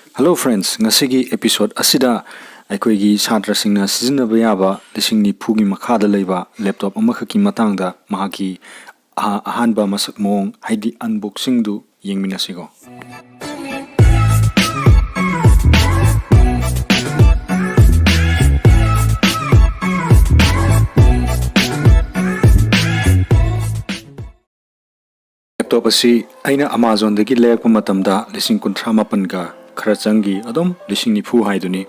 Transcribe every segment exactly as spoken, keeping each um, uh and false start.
Hello friends, ꯉꯁꯤꯒꯤ episode ꯑꯁꯤꯗ ꯑꯩꯈꯣꯏꯒꯤ ꯁꯥꯇ꯭ꯔꯁꯤꯡꯅ ꯁꯤꯖꯤꯟꯅꯕ ꯌꯥꯕ ꯂꯤꯁꯤꯡ ꯅꯤꯐꯨꯒꯤ ꯃꯈꯥꯗ ꯂꯩꯕ laptop ꯑꯃꯈꯛꯀꯤ ꯃꯇꯥꯡꯗ ꯃꯍꯥꯛꯀꯤ ꯑꯍ-, ꯑꯍꯥꯟꯕ ꯃꯁꯛ ꯃꯑꯣꯡ ꯍꯥꯏꯗꯤ unboxingꯗꯨ ꯌꯦꯡꯃꯤꯟꯅꯁꯤꯀꯣ꯫ Laptop ꯑꯁꯤ ꯑꯩꯅ Amazonꯗꯒꯤ ꯂꯩꯔꯛꯄ ꯃꯇꯝꯗ ꯂꯤꯁꯤꯡ ꯀꯨꯟꯊ꯭ꯔꯥ ꯃꯥꯄꯟꯒ ꯈꯔ ꯆꯪꯈꯤ, ꯑꯗꯨꯝ ꯂꯤꯁꯤꯡ ꯅꯤꯐꯨ ꯍꯥꯏꯗꯨꯅꯤ꯫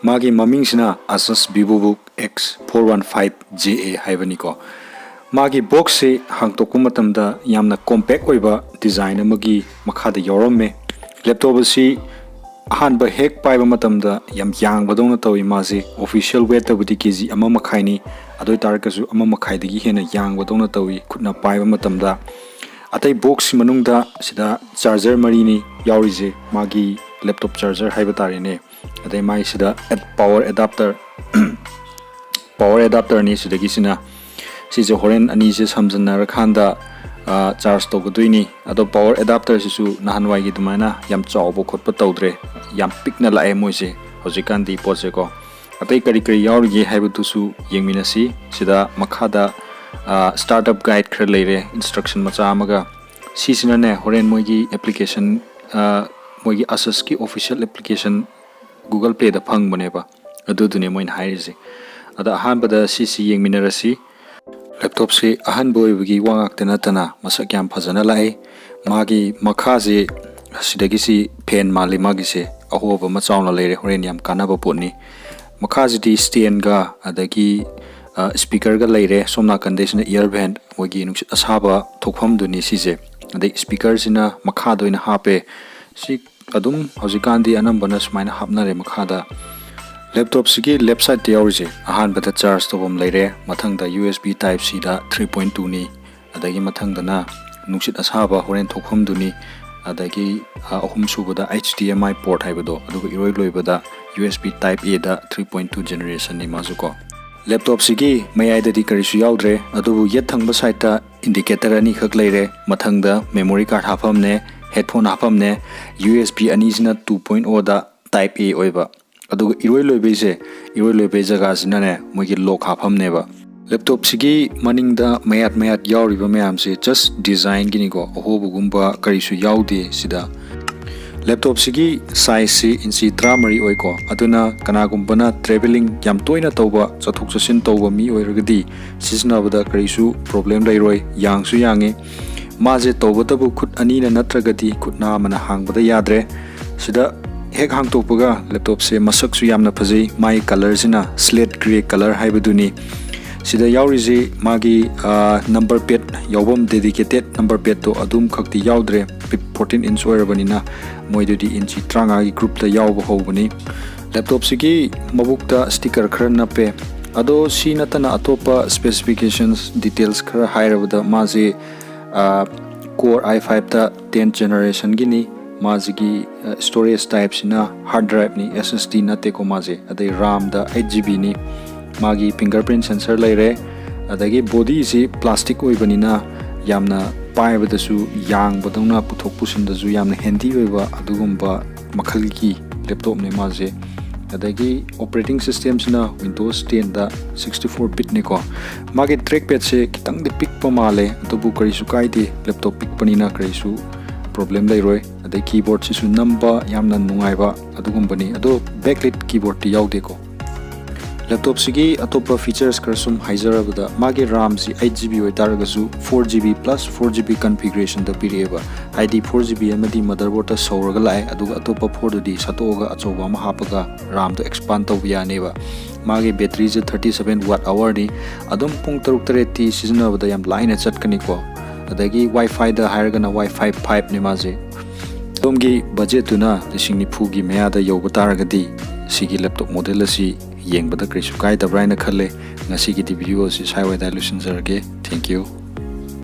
ꯃꯥꯒꯤ ꯃꯃꯤꯡꯁꯤꯅ Asus VivoBook X four one five J A ꯍꯥꯏꯕꯅꯤꯀꯣ꯫ ꯃꯥꯒꯤ boxꯁꯤ ꯍꯥꯡꯇꯣꯛꯄ ꯃꯇꯝꯗ ꯌꯥꯝꯅ compact ꯑꯣꯏꯕ design ꯑꯃꯒꯤ ꯃꯈꯥꯗ ꯌꯥꯎꯔꯝꯃꯦ꯫ Laptop ꯑꯁꯤ ꯑꯍꯥꯟꯕ ꯍꯦꯛ ꯄꯥꯏꯕ ꯃꯇꯝꯗ ꯌꯥꯝ ꯌꯥꯡꯕꯗꯧꯅ ꯇꯧꯏ꯫ ꯃꯥꯁꯤ official weightꯇꯕꯨꯗꯤ ꯀꯦ ꯖꯤ ꯑꯃ ꯃꯈꯥꯏꯅꯤ, ꯑꯗꯨ ꯑꯣꯏ ꯇꯥꯔꯒꯁꯨ ꯑꯃ ꯃꯈꯥꯏꯗꯒꯤ ꯍꯦꯟꯅ ꯌꯥꯡꯕꯗꯧꯅ ꯇꯧꯏ ꯈꯨꯠꯅ ꯄꯥꯏꯕ ꯃꯇꯝꯗ꯫ ꯑꯇꯩ box ꯃꯅꯨꯡꯗ ꯁꯤꯗ charger ꯃꯔꯤꯅꯤ ꯌꯥꯎꯔꯤꯁꯦ, ꯃꯥꯒꯤ laptop charger ꯍꯥꯏꯕ ꯇꯥꯔꯦꯅꯦ꯫ ꯑꯗꯩ ꯃꯥꯏꯁꯤꯗ ad-, power adapter power adapterꯅꯤ ꯁꯤꯗꯒꯤꯁꯤꯅ꯫ ꯁꯤꯁꯦ ꯍꯣꯔꯦꯟ ꯑꯅꯤꯁꯦ ꯁꯝꯖꯟꯅꯔꯀꯥꯟꯗ, ꯑ, charge ꯇꯧꯒꯗꯣꯏꯅꯤ꯫ ꯑꯗꯣ power adapterꯁꯤꯁꯨ ꯅꯍꯥꯟꯋꯥꯏꯒꯤ ꯑꯗꯨꯃꯥꯏꯅ ꯌꯥꯝ ꯆꯥꯎꯕ ꯈꯣꯠꯄ ꯇꯧꯗ꯭ꯔꯦ, ꯌꯥꯝ ꯄꯤꯛꯅ ꯂꯥꯛꯑꯦ ꯃꯣꯏꯁꯦ ꯍꯧꯖꯤꯛꯀꯥꯟꯗꯤ ꯄꯣꯠꯁꯦꯀꯣ꯫ ꯑꯇꯩ ꯀꯔꯤ ꯀꯔꯤ ꯌꯥꯎꯔꯤꯒꯦ ꯍꯥꯏꯕꯗꯨꯁꯨ ꯌꯦꯡꯃꯤꯟꯅꯁꯤ꯫ ꯁꯤꯗ ꯃꯈꯥꯗ, ꯑ, startup guide ꯈꯔ ꯂꯩꯔꯦ, instruction ꯃꯆꯥ ꯑꯃꯒ꯫ ꯁꯤꯁꯤꯅꯅꯦ ꯍꯣꯔꯦꯟ ꯃꯣꯏꯒꯤ application, ꯑ, ꯃꯣꯏꯒꯤ Asusꯀꯤ official application Google Playꯗ ꯐꯪꯕꯅꯦꯕ, ꯑꯗꯨꯗꯨꯅꯦ ꯃꯣꯏꯅ ꯍꯥꯏꯔꯤꯁꯦ꯫ ꯑꯗ ꯑꯍꯥꯟꯕꯗ ꯁꯤꯁꯤ ꯌꯦꯡꯃꯤꯟꯅꯔꯁꯤ꯫ Laptopꯁꯤ ꯑꯍꯟꯕ ꯑꯣꯏꯕꯒꯤ ꯋꯥ ꯉꯥꯛꯇ ꯅꯠꯇꯅ ꯃꯁꯛ ꯌꯥꯝ ꯐꯖꯅ ꯂꯥꯛꯏ꯫ ꯃꯥꯒꯤ ꯃꯈꯥꯁꯤ, ꯑꯁꯤꯗꯒꯤꯁꯤ fan ꯃꯥꯜꯂꯤ, ꯃꯥꯒꯤꯁꯦ ꯑꯍꯣꯕ ꯑꯃ ꯆꯥꯎꯅ ꯂꯩꯔꯦ, ꯍꯣꯔꯦꯟ ꯌꯥꯝ ꯀꯥꯟꯅꯕ ꯄꯣꯠꯅꯤ꯫ ꯃꯈꯥꯁꯤꯗꯤ standꯒ ꯑꯗꯒꯤ, ꯑ, speakerꯒ ꯂꯩꯔꯦ꯫ ꯁꯣꯝ ꯅꯥꯀꯟꯗꯩꯁꯤꯅ air vent, ꯃꯣꯏꯒꯤ ꯅꯨꯡꯁꯤꯠ ꯑꯁꯥꯕ ꯊꯣꯛꯐꯝꯗꯨꯅꯤ ꯁꯤꯁꯦ꯫ ꯑꯗꯩ speakerꯁꯤꯅ ꯃꯈꯥꯗ ꯑꯣꯏꯅ ꯍꯥꯞꯄꯦ꯫ ꯁꯤ ꯑꯗꯨꯝ ꯍꯧꯖꯤꯛꯀꯥꯟꯗꯤ ꯑꯅꯝꯕꯅ ꯁꯨꯃꯥꯏꯅ ꯍꯥꯞꯅꯔꯦ ꯃꯈꯥꯗ꯫ Laptopꯁꯤꯒꯤ left sideꯇ ꯌꯥꯎꯔꯤꯁꯦ ꯑꯍꯥꯟꯕꯗ charge ꯇꯧꯐꯝ ꯂꯩꯔꯦ, ꯃꯊꯪꯗ U S B type Cꯗ three point twoꯅꯤ, ꯑꯗꯒꯤ ꯃꯊꯪꯗꯅ ꯅꯨꯡꯁꯤꯠ ꯑꯁꯥꯕ ꯍꯣꯔꯦꯟ ꯊꯣꯛꯐꯝꯗꯨꯅꯤ, ꯑꯗꯒꯤ, ꯑ, ꯑꯍꯨꯝꯁꯨꯕꯗ H D M I port ꯍꯥꯏꯕꯗꯣ, ꯑꯗꯨꯒ ꯏꯔꯣꯏ ꯂꯣꯏꯕꯗ U S B type Aꯗ three point two generationꯅꯤ ꯃꯥꯁꯨꯀꯣ꯫ Laptopꯁꯤꯒꯤ ꯃꯌꯥꯏꯗꯗꯤ ꯀꯔꯤꯁꯨ ꯌꯥꯎꯗ꯭ꯔꯦ, ꯑꯗꯨꯕꯨ ꯌꯦꯠ ꯊꯪꯕ sideꯇ indicator ꯑꯅꯤꯈꯛ ꯂꯩꯔꯦ꯫ ꯃꯊꯪꯗ memory card ꯍꯥꯞꯐꯝꯅꯦ, ꯍꯦꯠꯐꯣꯟ ꯍꯥꯞꯐꯝꯅꯦ꯫ ꯌꯨ ꯑꯦꯁ ꯕꯤ ꯑꯅꯤꯁꯤꯅ ꯇꯨ ꯄꯣꯏꯟ ꯑꯣꯗ ꯇꯥꯏꯞ ꯑꯦ ꯑꯣꯏꯕ, ꯑꯗꯨꯒ ꯏꯔꯣꯏ ꯂꯣꯏꯕꯩꯁꯦ, ꯏꯔꯣꯏ ꯂꯣꯏꯕꯩ ꯖꯒꯥꯁꯤꯅꯅꯦ ꯃꯣꯏꯒꯤ ꯂꯣꯛ ꯍꯥꯞꯐꯝꯅꯦꯕ꯫ ꯂꯦꯞꯇꯣꯞꯁꯤꯒꯤ ꯃꯅꯤꯡꯗ ꯃꯌꯥꯠ ꯃꯌꯥꯠ ꯌꯥꯎꯔꯤꯕ ꯃꯌꯥꯝꯁꯦ just ꯗꯤꯖꯥꯏꯟꯒꯤꯅꯤꯀꯣ, ꯑꯍꯣꯕꯒꯨꯝꯕ ꯀꯔꯤꯁꯨ ꯌꯥꯎꯗꯦ ꯁꯤꯗ꯫ ꯂꯦꯞꯇꯣꯞꯁꯤꯒꯤ ꯁꯥꯏꯖꯁꯤ ꯏꯟꯆꯤ ꯇꯔꯥꯃꯔꯤ ꯑꯣꯏꯀꯣ, ꯑꯗꯨꯅ ꯀꯅꯥꯒꯨꯝꯕꯅ ꯇ꯭ꯔꯦꯚꯦꯂꯤꯡ ꯌꯥꯝ ꯇꯣꯏꯅ ꯇꯧꯕ, ꯆꯠꯊꯣꯛ ꯆꯠꯁꯤꯟ ꯇꯧꯕ ꯃꯤ ꯑꯣꯏꯔꯒꯗꯤ ꯁꯤꯖꯤꯟꯅꯕꯗ ꯀꯔꯤꯁꯨ ꯄ꯭ꯔꯣꯕ꯭ꯂꯦꯝ ꯂꯩꯔꯣꯏ, ꯌꯥꯡꯁꯨ ꯌꯥꯡꯉꯤ꯫ ꯃꯥꯁꯦ ꯇꯧꯕꯇꯕꯨ ꯈꯨꯠ ꯑꯅꯤꯅ ꯅꯠꯇ꯭ꯔꯒꯗꯤ ꯈꯨꯠ ꯅꯥ ꯑꯃꯅ ꯍꯥꯡꯕꯗ ꯌꯥꯗ꯭ꯔꯦ꯫ ꯁꯤꯗ ꯍꯦꯛ ꯍꯥꯡꯇꯣꯛꯄꯒ ꯂꯦꯞꯇꯣꯞꯁꯦ ꯃꯁꯛꯁꯨ ꯌꯥꯝꯅ ꯐꯖꯩ, ꯃꯥꯒꯤ ꯀꯂꯔꯁꯤꯅ ꯁ꯭ꯂꯦꯠ ꯒ꯭ꯔꯦ ꯀꯂꯔ ꯍꯥꯏꯕꯗꯨꯅꯤ꯫ ꯁꯤꯗ ꯌꯥꯎꯔꯤꯁꯤ ꯃꯥꯒꯤ ꯅꯝꯕꯔ ꯄꯦꯗ ꯌꯥꯎꯐꯝ, ꯗꯦꯗꯤꯀꯦꯇꯦꯠ ꯅꯝꯕꯔ ꯄꯦꯗꯇꯣ ꯑꯗꯨꯝꯈꯛꯇꯤ ꯌꯥꯎꯗ꯭ꯔꯦ꯫ ꯐꯣꯔꯇꯤꯟ ꯏꯟꯆ ꯑꯣꯏꯔꯕꯅꯤꯅ ꯃꯣꯏꯗꯨꯗꯤ ꯏꯟꯆꯤ ꯇꯔꯥꯃꯉꯥꯒꯤ ꯒ꯭ꯔꯨꯞꯇ ꯌꯥꯎꯕ ꯍꯧꯕꯅꯤ꯫ ꯂꯦꯞꯇꯣꯞꯁꯤꯒꯤ ꯃꯕꯨꯛꯇ ꯁ꯭ꯇꯤꯀꯔ ꯈꯔ ꯅꯞꯄꯦ꯫ ꯑꯗꯣ ꯁꯤ ꯅꯠꯇꯅ ꯑꯇꯣꯞꯄ ꯁ꯭ꯄꯦꯁꯤꯐꯤꯀꯦꯁꯟꯁ ꯗꯤꯇꯦꯜꯁ ꯈꯔ ꯍꯥꯏꯔꯕꯗ ꯃꯥꯁꯤ ꯀꯣꯔ ꯑꯥꯏ ꯐꯥꯏꯚꯇ ꯇꯦꯟ ꯖꯦꯅꯦꯔꯦꯁꯟꯒꯤꯅꯤ꯫ ꯃꯥꯁꯤꯒꯤ ꯁ꯭ꯇꯣꯔꯦꯖ ꯇꯥꯏꯞꯁꯤꯅ ꯍꯥꯔꯗ ꯗ꯭ꯔꯥꯏꯚꯅꯤ, ꯑꯦꯁ ꯑꯦꯁ ꯗꯤ ꯅꯠꯇꯦꯀꯣ ꯃꯥꯁꯦ꯫ ꯑꯗꯩ ꯔꯥꯝꯗ ꯑꯩꯠ ꯖꯤ ꯕꯤꯅꯤ꯫ ꯃꯥꯒꯤ ꯐꯤꯡꯒꯔ ꯄ꯭ꯔꯤꯟ ꯁꯦꯟꯁꯔ ꯂꯩꯔꯦ꯫ ꯑꯗꯒꯤ ꯕꯣꯗꯤꯁꯤ ꯄ꯭ꯂꯥꯁꯇꯤꯛ ꯑꯣꯏꯕꯅꯤꯅ ꯌꯥꯝꯅ ꯄꯥꯏꯕꯗꯁꯨ ꯌꯥꯡꯕꯗꯧꯅ, ꯄꯨꯊꯣꯛ ꯄꯨꯁꯤꯟꯗꯁꯨ ꯌꯥꯝꯅ ꯍꯦꯟꯗꯤ ꯑꯣꯏꯕ ꯑꯗꯨꯒꯨꯝꯕ ꯃꯈꯜꯒꯤ ꯂꯦꯞꯇꯣꯞꯅꯦ ꯃꯥꯁꯦ꯫ ꯑꯗꯒꯤ ꯑꯣꯄꯔꯦꯇꯤꯡ ꯁꯤꯁꯇꯦꯝꯁꯤꯅ ꯋꯤꯟꯗꯣꯁ ꯇꯦꯟꯗ ꯁꯤꯛꯁꯇꯤ ꯐꯣꯔ ꯕꯤꯠꯅꯤꯀꯣ꯫ ꯃꯥꯒꯤ ꯇ꯭ꯔꯦꯛ ꯄꯦꯗꯁꯦ ꯈꯤꯇꯪꯗꯤ ꯄꯤꯛꯄ ꯃꯥꯜꯂꯦ, ꯑꯗꯨꯕꯨ ꯀꯔꯤꯁꯨ ꯀꯥꯏꯗꯦ, ꯂꯦꯞꯇꯣꯞ ꯄꯤꯛꯄꯅꯤꯅ ꯀꯔꯤꯁꯨ ꯄ꯭ꯔꯣꯕ꯭ꯂꯦꯝ ꯂꯩꯔꯣꯏ꯫ ꯑꯗꯩ ꯀꯤꯕꯣꯔꯗꯁꯤꯁꯨ ꯅꯝꯕ ꯌꯥꯝꯅ ꯅꯨꯡꯉꯥꯏꯕ ꯑꯗꯨꯒꯨꯝꯕꯅꯤ, ꯑꯗꯣ ꯕꯦꯛꯂꯤꯠ ꯀꯤꯕꯣꯔꯗꯇꯤ ꯌꯥꯎꯗꯦꯀꯣ꯫ ꯂꯦꯞꯇꯣꯞꯁꯤꯒꯤ ꯑꯇꯣꯞꯄ ꯐꯤꯆꯔꯁ ꯈꯔ ꯁꯨꯝ ꯍꯥꯏꯖꯔꯕꯗ, ꯃꯥꯒꯤ ꯔꯥꯝꯁꯤ ꯑꯩꯠ ꯖꯤ ꯕꯤ ꯑꯣꯏꯇꯥꯔꯒꯁꯨ four G B plus four G B ꯀꯟꯐꯤꯒ꯭ꯔꯦꯁꯟꯗ ꯄꯤꯔꯛꯑꯦꯕ꯫ ꯍꯥꯏꯗꯤ ꯐꯣꯔ ꯖꯤ ꯕꯤ ꯑꯃꯗꯤ ꯃꯗꯔꯕꯣꯔꯗꯇ ꯁꯧꯔꯒ ꯂꯥꯛꯑꯦ, ꯑꯗꯨꯒ ꯑꯇꯣꯞꯄ ꯐꯣꯔꯗꯨꯗꯤ ꯁꯠꯇꯣꯛꯑꯒ ꯑꯆꯧꯕ ꯑꯃ ꯍꯥꯞꯄꯒ ꯔꯥꯝꯗꯣ ꯑꯦꯛꯁꯄꯥꯟ ꯇꯧꯕ ꯌꯥꯅꯦꯕ꯫ ꯃꯥꯒꯤ ꯕꯦꯇ꯭ꯔꯤꯁꯦ ꯊꯥꯔꯇꯤ ꯁꯚꯦꯟ ꯋꯥꯠ ꯑꯋꯥꯔꯅꯤ꯫ ꯑꯗꯨꯝ ꯄꯨꯡ ꯇꯔꯨꯛ ꯇꯔꯦꯠꯇꯤ ꯁꯤꯖꯤꯟꯅꯕꯗ ꯌꯥꯝ ꯂꯥꯏꯅ ꯆꯠꯀꯅꯤꯀꯣ꯫ ꯑꯗꯒꯤ ꯋꯥꯏ ꯐꯥꯏꯗ ꯍꯥꯏꯔꯒꯅ ꯋꯥꯏ ꯐꯥꯏ ꯐꯥꯏꯚꯅꯤ ꯃꯥꯁꯦ꯫ ꯑꯗꯣꯝꯒꯤ ꯕꯖꯦꯠꯇꯨꯅ ꯂꯤꯁꯤꯡ ꯅꯤꯐꯨꯒꯤ ꯃꯌꯥꯗ ꯌꯧꯕ ꯇꯥꯔꯒꯗꯤ ꯁꯤꯒꯤ ꯂꯦꯞꯇꯣꯞ ꯃꯣꯗꯦꯜ ꯑꯁꯤ ꯌꯦꯡꯕꯗ ꯀꯔꯤꯁꯨ ꯀꯥꯏꯗꯕ꯭ꯔꯥ ꯍꯥꯏꯅ ꯈꯜꯂꯦ꯫ ꯉꯁꯤꯒꯤꯗꯤ ꯚꯤꯗꯤꯑꯣ ꯑꯁꯤ ꯁ꯭ꯋꯥꯏꯋꯥꯏꯗ ꯂꯣꯏꯁꯤꯟꯖꯔꯒꯦ꯫ Thank you꯫